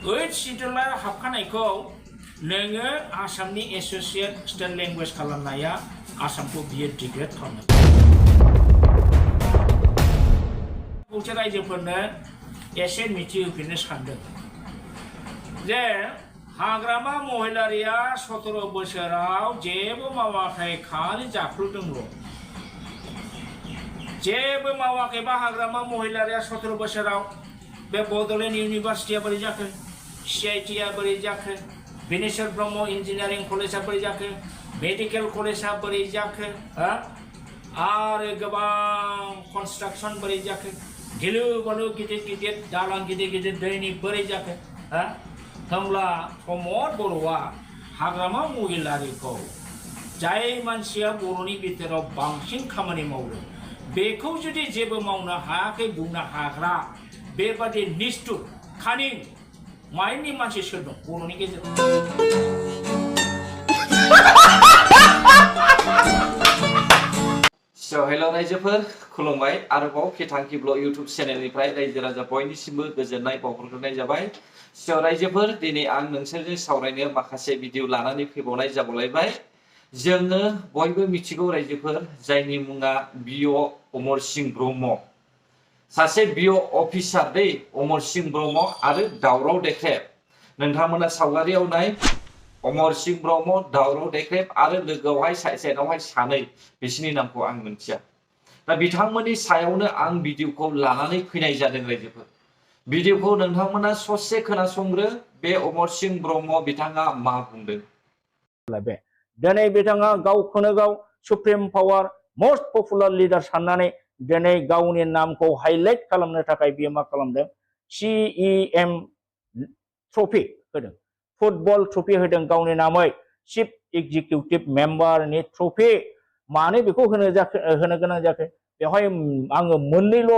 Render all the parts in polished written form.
Eight सिडुलार हाबखानायखौ नोङो आसामनि associate state language खालामनाया आसामखौ बियो डिग्रेड खालामो। गंसे रायजोफोरनो एसे मिथिहोफिननो सानदों जे हाग्रामा महिलारिया 17 बोसोराव जेबो मावाखै, खालि जाख्रुदोंल'। जेबो मावाखैबा हाग्रामा महिलारिया 17 बोसोराव बे बड'लेण्ड इउनिभार्सिटिया बोरै जाखो, CITआ बोरै जाखो, बिनेश्वर ब्रह्म इन्जिनियारिं कलेजआ बोरै जाखो, मेडिकेल कलेजआ बोरै जाखो, आरो गोबां कनस्ट्राक्सन बोरै जाखो, गिलु बालु गिदिर गिदिर दालां गिदिर गिदिर दैनि बोरै जाखो। होमब्ला प्रमद बर'आ हाग्रामा महिलारिखौ जाय मानसिया बर'नि बिथोराव बांसिन खामानि मावदों बेखौ जुदि जेबो मावनो हायाखै बुंनो हाग्रा बेबादि निष्ठुर खानिं माइन्डनि मानसि सोर दं बर'नि गेजेराव? हेलो रायजोफोर खुलुमबाय। आरोबाव खिथांखि ब्लग इउट्यूब चेनेलनिफ्राय रायजो राजा बयनिसिमबो गोजोननाय बावहरग्रोनाय जाबाय। रायजोफोर दिनै आं नोंसोरजों सावरायनो माखासे भिडिअ लानानै फैबावनाय जाबावलायबाय। जोङो बयबो मिथिगौ रायजोफोर, जायनि मुङा बिअ अमर सिंह ब्रह्म, सासे बिअ अफिसार दै अमर सिंह ब्रह्म आरो दावराव देख्रेब। नोंथांमोना सावगारियाव नाय, अमर सिंह ब्रह्म, दावराव देख्रेब आरो लोगोआवहाय साइडआवहाय सानै, बिसोरनि नामखौ आं मिथिया। दा बिथांमोननि सायावनो आं भिडिअखौ लानानै फैनाय जादों रायजोफोर। भिडिअखौ नोंथांमोना ससे खोनासंग्रो, बे अमर सिंह ब्रह्म बिथाङा मा बुंदों। दिनै बिथाङा गावखौनो गाव supreme power most popular leader साननानै दिनै गावनि नामखौ हाइलाइट खालामनो थाखाय बियो मा खालामदों, CEM ट्रफि होदों, फुटबल ट्रफि होदों गावनि नामै, चिफ एग्जिकिउटिभ मेम्बारनि ट्रफि। मानो बेखौ होनो गोनां जाखो? बेवहाय आङो मोननैल'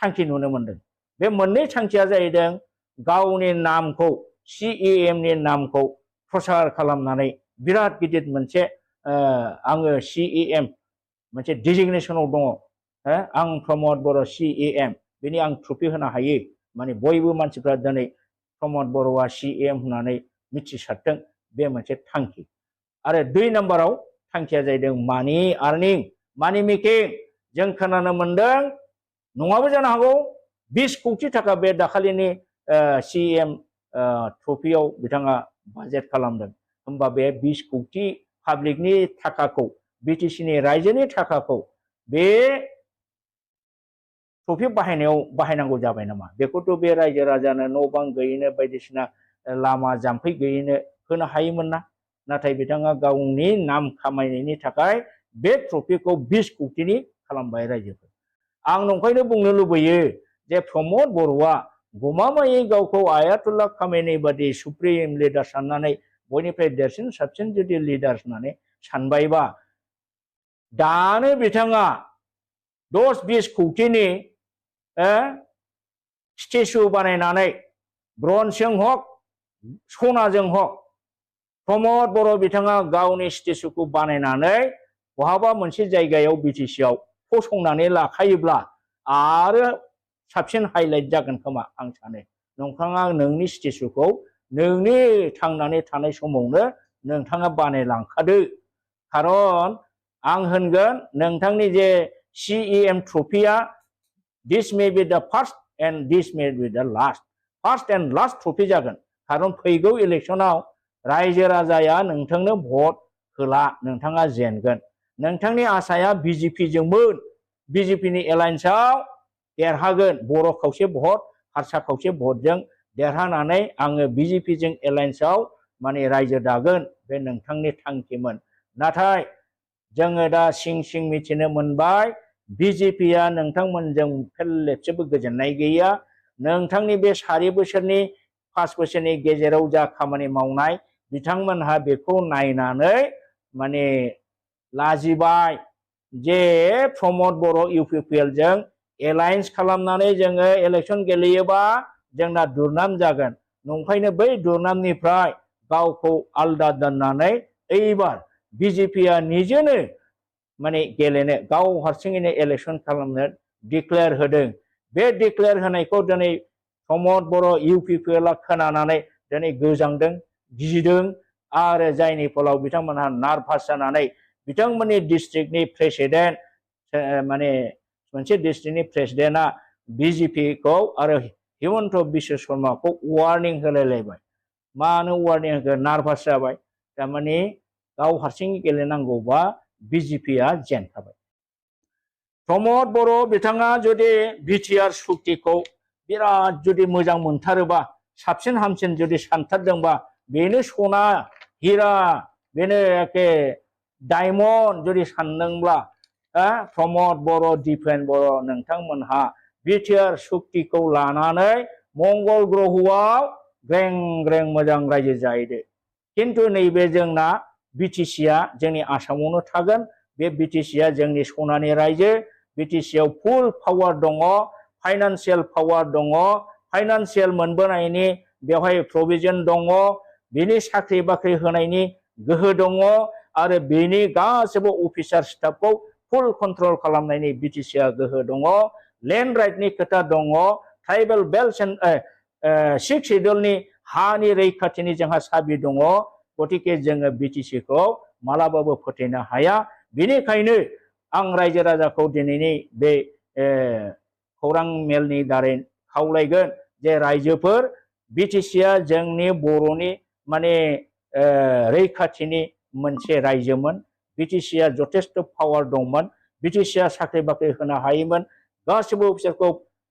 थांखि नुनो मोनदों। बे मोननै थांखिया जाहैदों गावनि नामखौ, CEM नि नामखौ प्रसार खालामनानै बिराद गिदिर मोनसे आङो CEM मोनसे डिजिगनेसनाव दङ, आं प्रमद बर' CEM, बेनि आं ट्रफि होनो हायो। माने बयबो मानसिफ्रा दिनै प्रमद बर'आ CEM होननानै मिथिसारथों, बे मोनसे थांखि। आरो 2 नाम्बाराव थांखिया जाहैदों मानि आर्निं, मानि मेकिं। जों खोनानो मोनदों, नङाबो जानो हागौ, 20 कौटि थाखा बे दाखालिनि CEM ट्रफियाव बिथाङा बाजेट खालामदों। होमबा बे 20 कौटि पाब्लिकनि थाखाखौ, BTCनि रायजोनि थाखाखौ बे ट्रफि बाहायनायाव बाहायनांगौ जाबाय नामा? बेखौथ' बे रायजो राजानो न' बां गैयैनो, बायदिसिना लामा जाम्फै गैयैनो होनो हायोमोन ना। नाथाय बिथाङा गावनि नाम खामायनायनि थाखाय बे ट्रफिखौ 20 कौटिनि खालामबाय रायजोफोर। आं नंखायनो बुंनो लुबैयो जे प्रमद बर'आ गमामायै गावखौ आयातुल्लाह खामेनी बादि सुप्रिम लिडार साननानै, बयनिफ्राय देरसिन साबसिन जुदि लिडार होननानै सानबायबा, दानो बिथाङा 10-20 कौटिनि स्टेचु बानायनानै, ब्रन्जजों हक सनाजों हक, प्रमद बर' बिथाङा गावनि स्टेचुखौ बानायनानै बहाबा मोनसे जायगायाव BTCआव फसंनानै लाखायोब्ला आरो साबसिन हाइलाइट जागोन खोमा आं सानो। नोंथाङा नोंनि स्टेचुखौ नोंनि थांनानै थानाय समावनो नोंथाङा बानायलांखादो। खारन आं होनगोन, नोंथांनि जे CEM ट्रफिया, this may be the first and this may be the last, first and last trophy जागोन। खारन फैगौ इलेक्सनाव रायजो राजाया नोंथांनो भट होला, नोंथाङा जेनगोन। नोंथांनि आसाया BJPजोंमोन, BJPनि एलायन्सआव देरहागोन। बर' खावसे भट, हारसा खावसे भटजों देरहानानै आङो BJPजों एलायन्सआव माने रायजो दागोन, बे नोंथांनि थांखिमोन। नाथाय जोङो दा सिं सिं मिथिनो मोनबाय, BJPआ नोंथांमोनजों फेरलेबसेबो गोजोननाय गैया। नोंथांनि बे 4 बोसोरनि 5 बोसोरनि गेजेराव जा खामानि मावनाय, बिथांमोनहा बेखौ नायनानै माने लाजिबाय जे प्रमद बर' UPPLजों एलायन्स खालामनानै जोङो इलेक्सन गेलेयोबा जोंना दुरनाम जागोन। नंखायनो बै दुरनामनिफ्राय गावखौ आलदा दोननानै एबार BJPआ निजेनो माने गेलेनो, गाव हारसिङैनो इलेक्सन खालामनो डिक्लेयार होदों। बे डिक्लेयार होनायखौ दिनै प्रमद बर' UPPL खोनानानै दिनै गोजांदों गिदों आरो जायनि फलाव बिथांमोनहा नार्भास जानानै बिथांमोननि डिस्ट्रिक्टनि प्रेसिडेन्ट माने मोनसे डिस्ट्रिक्टनि प्रेसिडेन्टआ BJP खौ आरो हिमन्त बिश्व शर्माखौ वार्निं होलायलायबाय मानो वार्निं होखो नार्भास जाबाय थारमाने गाव हारसिं गेलेनांगौबा BJP जेनखाबाय प्रमद बर' बिथाङा जुदि BTR सुक्तिखौ बिराद जुदि मोजां मोनथारोबा साबसिन हामसिन जुदि सानथारदोंबा बेनो सना हिरा बेनो एखे डायमन्ड जुदि सानदोंब्ला प्रमद बर' दिपेन बर' नोंथांमोनहा BTR सुक्तिखौ लानानै मंगल ग्रहआव ग्रें ग्रें मोजां रायजो जाहैदो किन्तु नैबे जोंना BTC जोंनि आसामावनो थागोन बे BTC जोंनि सनानि रायजो BTC फुल पावार दङ फाइनान्सियेल पावार दङ फाइनान्सियेल मोनबोनायनि बेवहाय प्रभिजन दङ बेनि साख्रि बाख्रि होनायनि गोहो दङ आरो बेनि गासैबो अफिसार स्टाफखौ फुल कन्ट्रल खालामनायनि BTC गोहो दङ लेन्ड राइटनि खोथा दङ ट्राइबेल बेल्ट सिक्स शेड्युलनि हानि रैखाथिनि जोंहा साबि दङ गतिके जोङो BTC मालाबाबो फोथायनो हाया बेनिखायनो आं रायजो राजाखौ दिनैनि बे खौरां मेलनि दारै खावलायगोन जे रायजोफोर BTC जोंनि बर'नि माने रैखाथिनि मोनसे रायजोमोन BTC जथेस्थ पावार दंमोन BTC साख्रि बाख्रि होनो हायोमोन गासिबो अफिसारखौ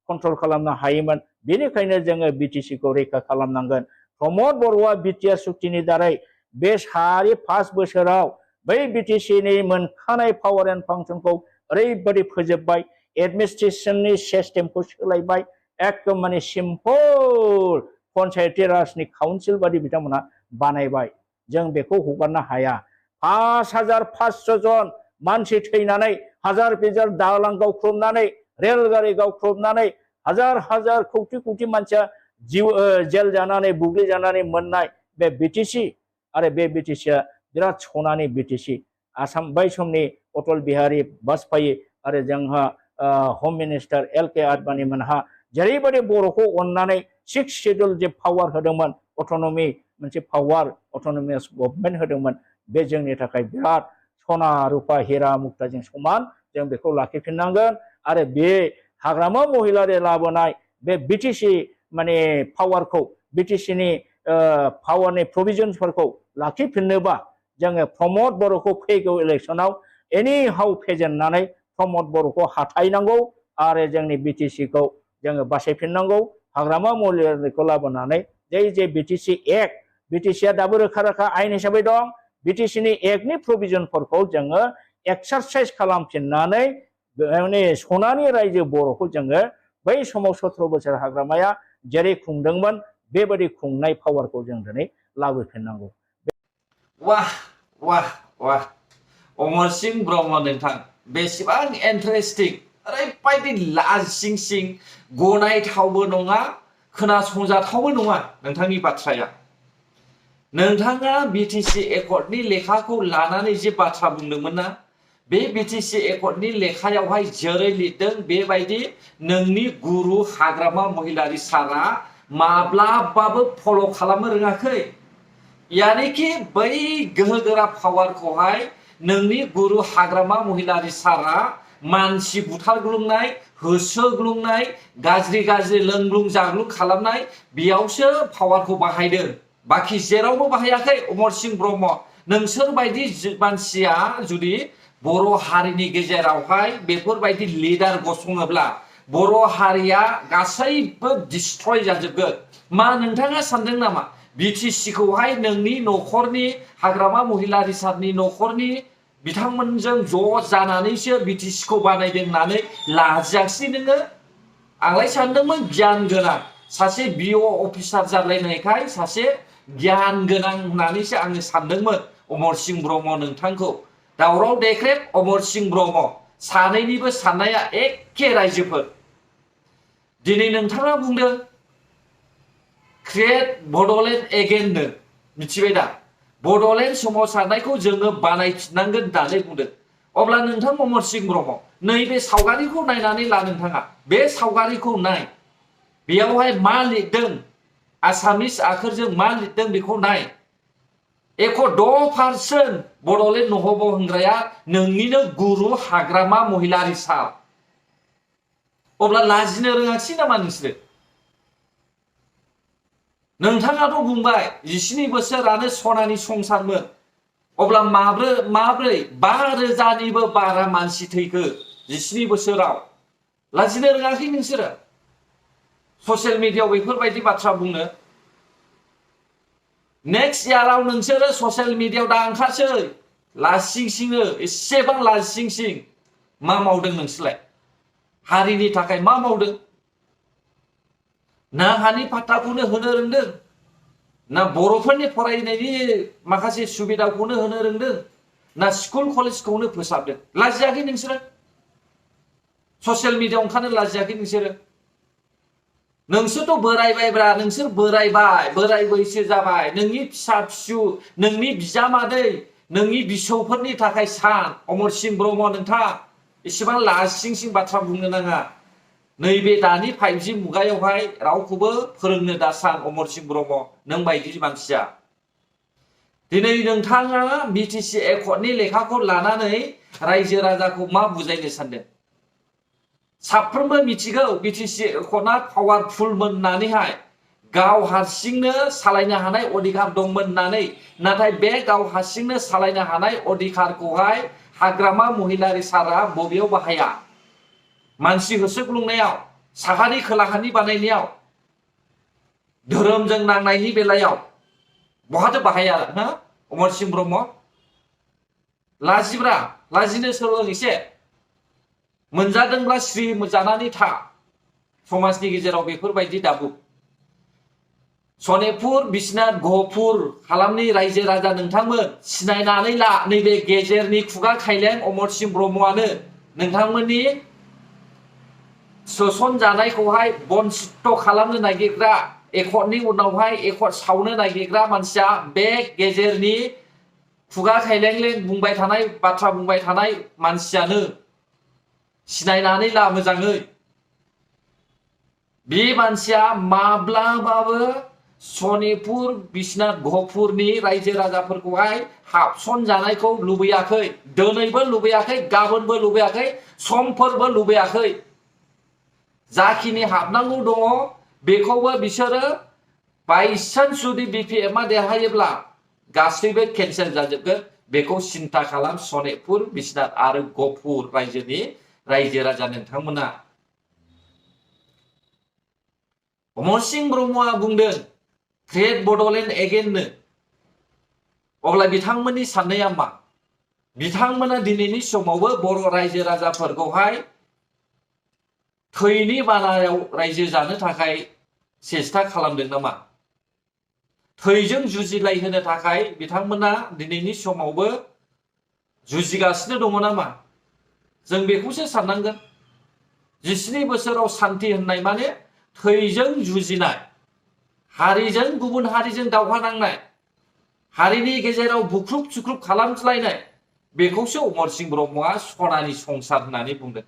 कन्ट्रल खालामनो हायोमोन बेनिखायनो जोङो BTC रैखा खालामनांगोन प्रमद बर'आ BTR सुक्तिनि दारै बे सारि 5 बोसोराव बै BTC मोनखानाय पावार एन्ड फांसनखौ ओरैबायदि फोजोबबाय एडमिनिस्ट्रेशननि सिस्टेमखौ सोलायबाय एकदम माने सिम्पल पन्चायती राजनि काउन्सिल बादि बिथांमोना बानायबाय जों बेखौ हगारनो हाया 5500 जन मानसि थैनानै हाजार बिजार दालां गावख्रबनानै रेलगारि गावख्रबनानै हाजार हाजार कौटि कौटि मानसिया जिउ जेल जानानै बुग्लि जानानै मोननाय बे BTC आरो बे BTC बिराद सनानि BTC आसाम बै समनि अटल बिहारी वाजपेयी आरो जोंहा होम मिनिस्टार LK आडवाणी मोनहा जेरैबायदि बर'खौ अननानै 6 शेड्युल जे पावार होदोंमोन अट'नमि मोनसे पावार अट'नमियास गभर्नमेन्ट होदोंमोन बे जोंनि थाखाय बिराद सना रुपा हिरा मुक्ताजों समान जों बेखौ लाखिफिननांगोन आरो बे हाग्रामा महिलारि लाबोनाय बे BTC माने पावारखौ BTCनि पावारनि प्रभिजनफोरखौ लाखिफिननोबा जोङो प्रमद बर'खौ फैगौ इलेक्सनाव एनि हाउ फेजेननानै प्रमद बर'खौ हाथायनांगौ आरो जोंनि BTCखौ जोङो बासायफिननांगौ हाग्रामा महिलारिखौ लाबोनानै जे BTC एक्ट BTC दाबो रोखा रोखा आयेन हिसाबै दं BTCनि एक्टनि प्रभिजनफोरखौ जोङो एक्सारसाइज खालामफिननानै माने सनानि रायजो बर'खौ जोङो बै समाव 17 बोसोर हाग्रामाया जेरै खुंदोंमोन बेबायदि खुंनाय पावारखौ जों दिनै लाबोफिननांगौ वाह वाह वाह अमर सिंह ब्रह्म नोंथां बेसेबां इन्टारेस्टिं ओरैबायदि लाजिंसिं गनायथावबो नङा खोनासंजाथावबो नङा नोंथांनि बाथ्राया नोंथाङा BTC एकर्डनि लेखाखौ लानानै जे बाथ्रा बुंदोंमोन ना बे BTC एकर्डनि लेखायावहाय जेरै लिरदों बेबायदि नोंनि गुरु हाग्रामा महिलारि सारा माब्लाबाबो फल' खालामनो रोङाखै यानिकि बै गोहोगोरा पावारखौहाय नोंनि गुरु हाग्रामा महिलारि सारा मानसि बुथारग्लुंनाय होसोग्लुंनाय गाज्रि गाज्रि लोंग्लुं जाग्लुं खालामनाय बेयावसो पावारखौ बाहायदों बाखि जेरावबो बाहायाखै अमर सिंह ब्रह्म नोंसोर बायदि मानसिया जुदि बर' हारिनि गेजेरावहाय बेफोरबायदि लिडार गसङोब्ला बर' हारिया गासैबो डिस्ट्रय जाजोबगोन मा नोंथाङा सानदों नामा BTCखौहाय नोंनि न'खरनि हाग्रामा महिलारि सारनि न'खरनि बिथांमोनजों ज' जानानैसो BTCखौ बानायदों होननानै लाजियाखसै नोङो आंलाय सानदोंमोन गियान गोनां सासे BO अफिसार जालायनायखाय सासे गियान गोनां होननानैसो आङो सानदोंमोन अमर सिंह ब्रह्म नोंथांखौ दावराव देख्रेब अमर सिंह ब्रह्म सानैनिबो साननाया एखे रायजोफोर दिनै नोंथाङा बुंदों क्रिएट बड'लेण्ड एगेन नो मिथिबाय दा बड'लेण्ड सोमावसारनायखौ जोङो बानायफिननांगोन होननानै बुंदों अब्ला नोंथां अमर सिंह ब्रह्म नैबे सावगारिखौ नायनानै ला नोंथाङा बे सावगारिखौ नाय बेयावहाय मा लिरदों आसामिस आखरजों मा लिरदों बेखौ नाय एख' 6% बड'लेण्ड নহ'ब होनग्राया नोंनिनो गुरु हाग्रामा महिलारि सार अब्ला लाजिनो रोङाखिसै नामा नोंसोरो नोंथाङाथ' बुंबाय 17 बोसोरानो सनानि संसारमोन अब्ला माब्रै 5,000निबो बारा मानसि थैखो 17 बोसोराव लाजिनो रोङाखै नोंसोरो ससियेल मिडियायाव बेफोरबायदि बाथ्रा बुंनो नेक्स्ट इयाराव नोंसोरो ससियेल मिडियायाव दा ओंखारसै लासिंसिंनो एसेबां लासिंसिं मा मावदों नोंसोरलाय हारिनि थाखाय मा मावदों ना हानि फाट्टाखौनो होनो रोंदों ना बर'फोरनि फरायनायनि माखासे सुबिदाखौनो होनो रोंदों ना स्कुल कलेजखौनो फोसाबदों लाजियाखै नोंसोरो ससियेल मिडियायाव ओंखारनो लाजियाखै नोंसोरथ' बोरायबायब्रा नोंसोर बोराय बैसो जाबाय नोंनि फिसा फिसौ नोंनि बिजामादै नोंनि बिसौफोरनि थाखाय सान अमर सिंह ब्रह्म नोंथां एसेबां लासिंसिं बाथ्रा बुंनो नाङा नैबे दानि 5G मुगायावहाय रावखौबो फोरोंनो दा सान अमर सिंह ब्रह्म नों बायदि मानसिया दिनै नोंथाङा बिटिसि एकर्डनि लेखाखौ लानानै रायजो राजाखौ मा बुजायनो सानदों साफ्रोमबो मिथिगौ बिटिसि एकर्डआ पावारफुलमोन होननानैहाय गाव हारसिंनो सालायनो हानाय अधिकार दंमोन होननानै नाथाय बे गाव हारसिंनो सालायनो हानाय अधिकारखौहाय हाग्रामा महिलारि सारा बबेयाव बाहाया मानसि होसोग्लुंनायाव साहानि खोलाहानि बानायनायाव धोरोमजों नांनायनि बेलायाव बहाथो बाहाया ना अमर सिंह ब्रह्म लाजिनो सोलों एसे मोनजादोंब्ला स्रि जानानै था समाजनि गेजेराव बेफोरबायदि दाबु सनितपुर बिश्वनाथ गहपुर हालामनि रायजो राजा नोंथांमोन सिनायनानै ला नैबे गेजेरनि खुगा खायलें अमर सिंह ब्रह्मआनो नोंथांमोननि सोसन जानायखौहाय बन्सित खालामनो नागिरग्रा एकर्डनि उनावहाय एकर्ड सावनो नागिरग्रा मानसिया बे गेजेरनि खुगा खायलें बुंबाय थानाय बाथ्रा बुंबाय थानाय मानसियानो सिनायनानै ला मोजाङै बे मानसिया माब्लाबाबो सनितपुर बिश्वनाथ गहपुरनि रायजो राजाफोरखौहाय हाबसन जानायखौ लुबैयाखै दिनैबो लुबैयाखै गाबोनबो लुबैयाखै समफोरबो लुबैयाखै जाखिनि हाबनांगौ दङ बेखौबो बिसोरो बायसान्स जुदि BPMआ देरहायोब्ला गासैबो केन्सेल जाजोबगोन बेखौ सिन्था खालाम सनितपुर बिश्वनाथ आरो गहपुर रायजोनि रायजो राजा नोंथांमोना अमर सिंह ब्रह्मआ बुंदों क्रिएट बड'लेण्ड एगेननो अब्ला बिथांमोननि साननाया मा बिथांमोना दिनैनि समावबो बर' रायजो राजाफोरखौहाय थैनि बानायाव रायजो जानो थाखाय सेस्था खालामदों नामा थैजों जुजिलायहोनो थाखाय बिथांमोना दिनैनि समावबो जुजिगासिनो दङ नामा जों बेखौसो साननांगोन 17 बोसोराव सान्थि होननाय माने थैजों जुजिनाय हारिजों गुबुन हारिजों दावहा नांनाय हारिनि गेजेराव बुख्रुब सुख्रुब खालामज्लायनाय बेखौसो अमर सिंह ब्रह्मआ सनानि संसार होननानै बुंदों